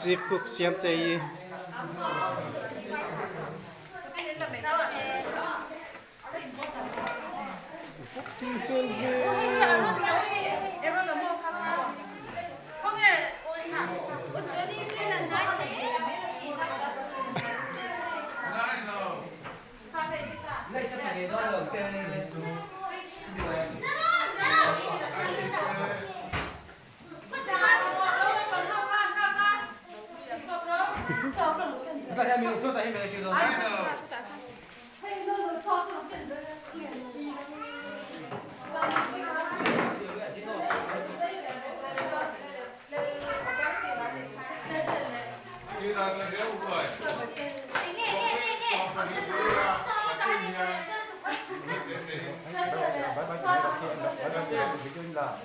Chief cook Siamtei.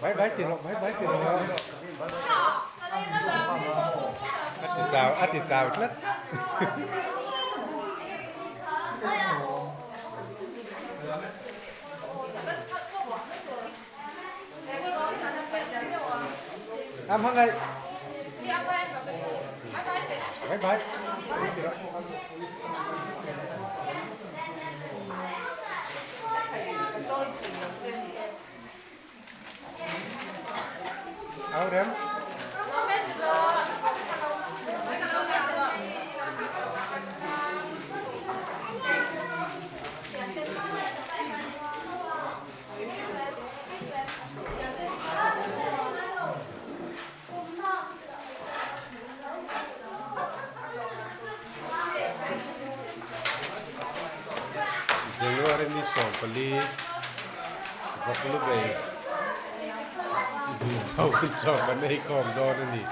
Bye bye ti rawh bye bye ti rawh. A ti tlau a ti tlau tlat. Am hmangaih. Bye bye ti rawh. Au rem. January ni 14 Vawklubei ho chaw kan ei khawm dawn a ni.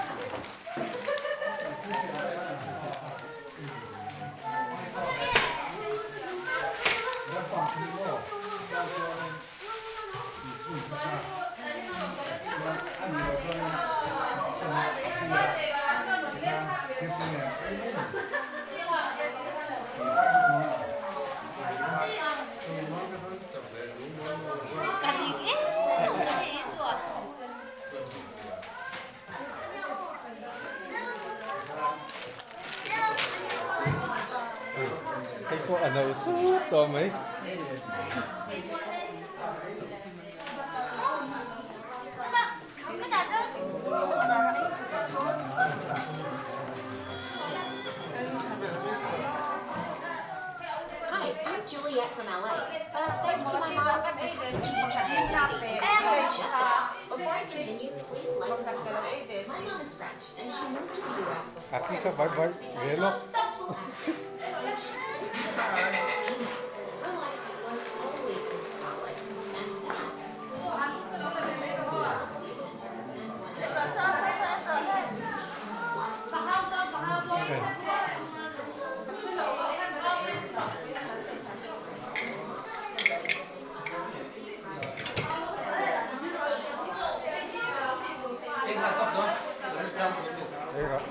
Hei pawh a no sut tawh mai. Hi, I'm Juliet from LA. But thanks to my mom, I had to change my identity. And Jessica. Before I continue, please like and subscribe. My mom is French, and she moved to the US before A I khi kha was bye born bye to become ve a lawk. successful actress. But she didn't famous. Her life was always in the spotlight, and that Ei rawh.